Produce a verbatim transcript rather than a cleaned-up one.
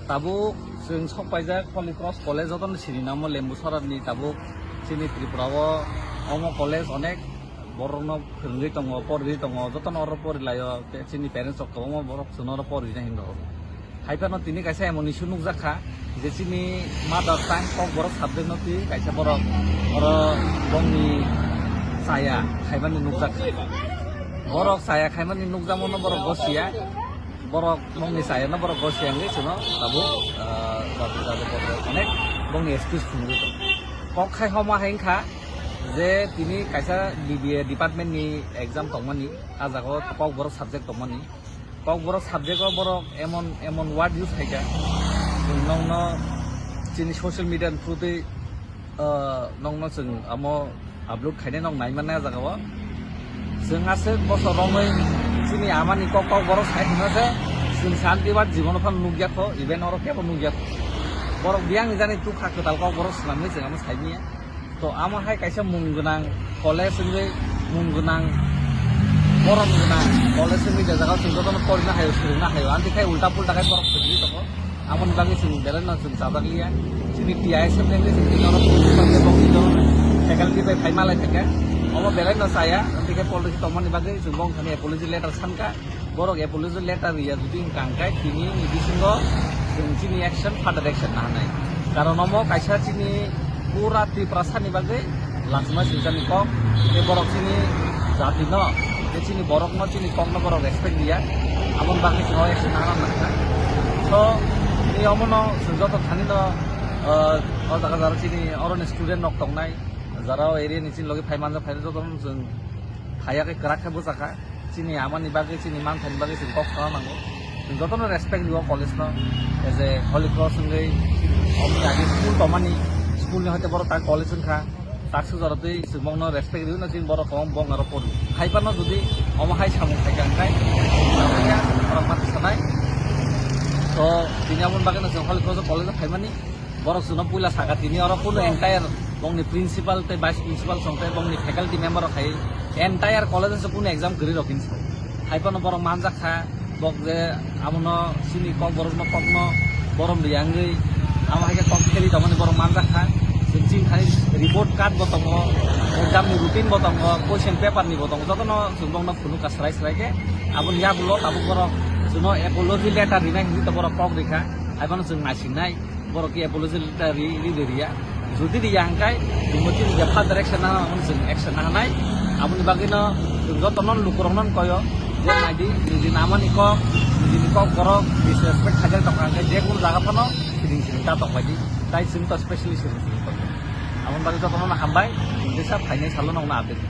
Tabuk chwng sok paijak Holy Cross College, jotono sini namo Lembuchorani. Tabuk chini Tripura o omo college onek borokno phwrwngwi tongo, porwi tongo, jotono oro porilaio. Te chini parents rok kwbangma borok chwngno oro porwina hinwi rw. Haiphano tini kaisa emon issue nukjak kha je chini mother tongue Kokborok subject no twi kaisa borok oro bongni chaya khaimani nukjak kha. Borok chaya khaimani nukjakmano borok gosiya. Borok bongni chayano borok gosiya wngwi chwngno tabuk, ah, jati jati borok onek bongni excuse phunugwi tongo. Kok khai homa hai wngkha je tini kaisa B B A department ni exam tongmani, ah jaga o Kokborok subject tongmani. Kokborok subject o borok emon, emon word use khaikha, chwng nokno chini social media ni through twi, ah, nokno chwng amo upload khainai nok nai mannai ah jaga o. Chwng aswk bosor romwi chini amani kok Kokborok sai hwnna se chwng santi ba jibono phano nukya kho, even oro kebo nukya kho. Borok biyang jani tukha kwtal Kokborok swnamwi chwng amo sai manya. To amo hai kaisa mung gwnang college wngwi mung gwnang borom gwnang college wngwi je jaga o chwng jotono porina haio, swrwngna haio, amtwi khai ulta pulta khai borok swrwngwi tongo. Aboni bagwi chwng belai no chwng chajak liya. Chini T I S F ni chwng tini oro principal tei bokni faculty bai phai malai phaikha. Omo belai no chaya, tei khe politics tongmani bagwi chwng bongthani apology letter sankha. Borok apology letter riya jodi wngkha hwnkhe tini ni bisingo chwng chini action, further action nahanai. Karon omo kaisa chini pura Tiprasani bagwi lachima swijani kok, tei borok chini jatino, tei chini borokno, chini kokno borok respect riya, aboni bagwi chwng o action nahana nangkha. So, tini omono chwng joto thanino, ah, o jaga jara chini oroni student rok tongnai, jara o area ni chini logi phai manjak phai jotono chwng phaiya khe kwrak khe bwchakha. Chini amani bagwi, chini manthani bagwi chwng kok sana nango. Chwng jotono respect rwo college no. As a Holy Cross wngwi omni age school tongmani, school ni hoite borok tak college wngkha. Tak sujaro twi chwng bongno respect rwino chini borok kwbang bong aro pori. Hai phano jodi omo hai samung khaikha hwnkhe, borok ma sanai. So, tini aboni bagwino chwng Holy Cross college o phaimani. Borok chwngno puila saka tini oro kunu entire bongni principal tei vice principal song tei bongni faculty member rok khai entire college o kunu exam kwrwi rok hinwi sao. Hai phano borok manjak kha, bok je amono chini Kokborokno kokno borom riya wngwi amo hai khe kok kheri tongmani borok manjak kha. Chwng chini khai report card bo tongo, exam ni routine bo tongo, question paper ni bo tongo, jotono chwng bongno phunukha srai srai khe. Aboni yagulo tabuk borok chwngno apology letter rinai hinwi to borok kok rikha, hai phano chwng naisingnai. Borok khe apology letter ri, ri, ri, riya. Jodi riya hwnkhe, chwngbo chini je further action nana, omono chwng action nahanai. Aboni bagwino chwng jotono lukurokno koyo, je naidi, nijini amani kok, nijini Kokborok disrespect khaijak tongkha hwnkhe, je kunu jaga phano siring siring ta tongbaidi. Tai chwng to specially siring siring tongkha. Aboni bagwi jotono hambai, chwng teisa phainai salo nokno update.